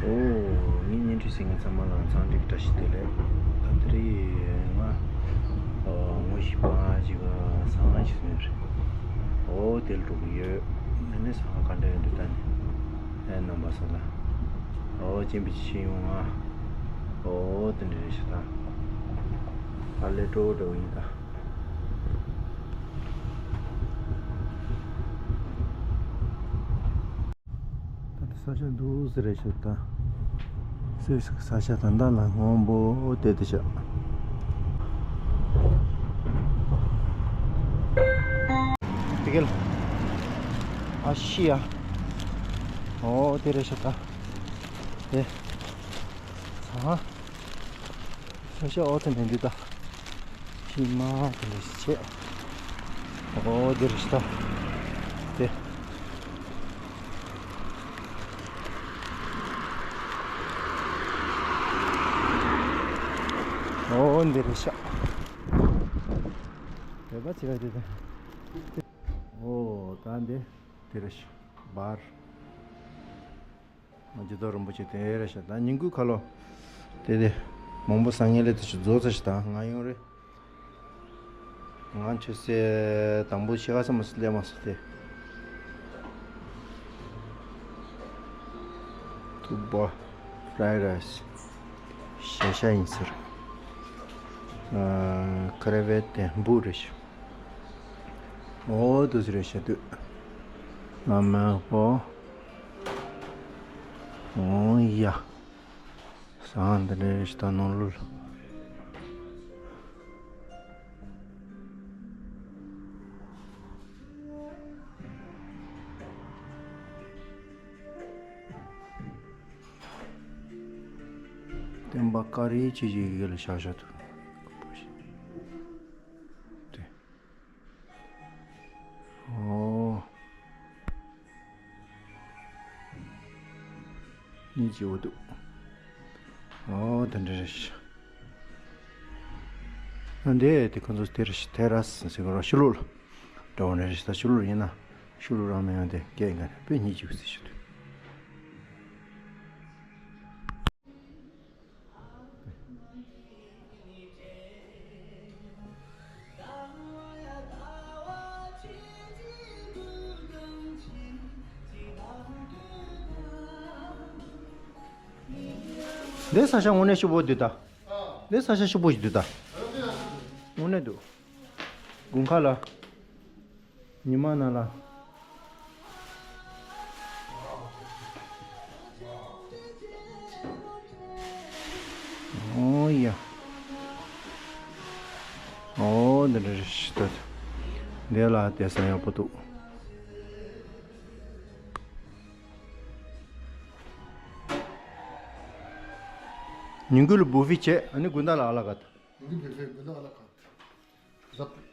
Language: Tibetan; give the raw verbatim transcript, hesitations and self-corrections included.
ཨོ། ངའི་བརྙན་འཕྲིན་གཟིགས་མཁན་ཚང་མ་ལ་འཚམས་འདྲི་བཀྲ་ཤིས་བདེ་ལེགས། ད་དེ་རིང་ང་ཨོ་ངོ་ཤེས་པ་ཅིག་ག་ཟ་ཁང་ཞིག་སོང་ཡོད་རེད། ཨོ་དེ་ལ་འགྲོ་གི་ཡོད། ཨ་ནི་ཟ་ཁང་ག་འདྲ་ཡོད་འདུག་ད་ནི། ཨེ་རྣམ་པ་ཚོ་ལ་ཨོ་སྤྱན་འབུལ་ཅིག་ཡོང་ང་། ཨོ་དེ་འདྲ་རེད་ཤག་ད། ཨ་ལས་སྤྲོ་བོ་འདྲ་བོ་ཡིན་ད། ད་ལྟ་ས་ཆ་འདུག་ཟེར་རེད་ཤག་ད། སེ་ས་ཆ་ད་ལྟ་ལ་སྔོན་པོ་དེ་དེ་ཤག་དེ་གལ། ཨ་ཤི་ཡ། ཨོ་དེ་རེད་ཤག་ད། དེ། ས་ས་ཆ་ཨོ་དེ་ནས་འདི་ད། ཕྱི་མ་དེ་འདྲ་ཞིག་བྱས། ཨོ་འདིར་ཤི་ད། དེ། ཨོ་འདིར་ཤ། བོད་པ་ཚིག་ལ་དེ་ད། ཨོ་ད་འདི་འདིར་ཤ་བར། རྗེ་བདག་རིན་པོ་ཆེ་དེ་རེད་ཤག་ད་ཉིན་གུང་ཁ་ལོ། དེ་དེ། མང་པོ་བཟང་ངན་ལས་དེ་ཚོ་རྫོགས་ཚར་ཤག་ད་ང་ཡོང་རེད། ང་ཆུ་ཚོད་དང་པོ་ཕྱེད་ཀ་ཙམ་མ་སླེབས་མ་སོང་སྟེ། ཐུག་པ། ཕ་རའི་རའི་སི། ཤ་ཤ་ཡིན་ཟེར། ཨ། ཀ་རེ་ཝེ་ཏེ་འབུ་རེད་ཤག་ཨོ་དུ་ཟེར་རེད་ཤག་དུས། ང་མེད་པོ། ཨོ་ཡ། ཟངས་འདི་འདྲའི་ཞིག་དང་ནང་ལོགས་ལ། སྟོན་པ་ཀ་རེ་ཆེ་ཆེ་ཡི་གེ་ལ་བཞག་བཞག་ཏུ། དེ། ཨོ། གཉིས་ཀྱི་འོ་འདུག་ཨོ་དེ་འདྲ་རེད། ཨ་འདི་དེ་ཁོང་ཚོ་དེ་རེད། ཏེ་ར་སི་ཟེར་གི་རེད། ཕྱི་ལོགས་ལ་འགྲོ་བ་རེད། ད་ཕྱི་ལོགས་ཡིན་ན་ཕྱི་ལོགས་རང་མི་ཡང་དེ་སྐད་འགན་དཔེ་གཉིས་ཀྱི་འོ་ཟེར་ཞུ་འདུག་འདི་ས་ཆ་དངོས་གནས་ཤུགས་པོ་འདུག་ད། འདི་ས་ཆ་ཤུགས་པོ་ཞིག་འདུག་ད། དངོས་གནས་འདུག་དགུན་ཁ་ལ། ཉི་མ་ནང་ལ། ཨོ་ཡ། ཨོ་འདི་འདྲ་རེད་ཤག་ད། འདི་ལ་བསྡད་ས་ཡག་པོ་འདུག་ཉིན་གུང་ལ་བུ་ཕི་བྱས། ཨ་ནི་དགོང་དག་ལ་ཨ་ལ་ག་ད། ཉིན་གུང་བུ་ཕི་དགོང་དག་ཨ་ལ་ག་ད།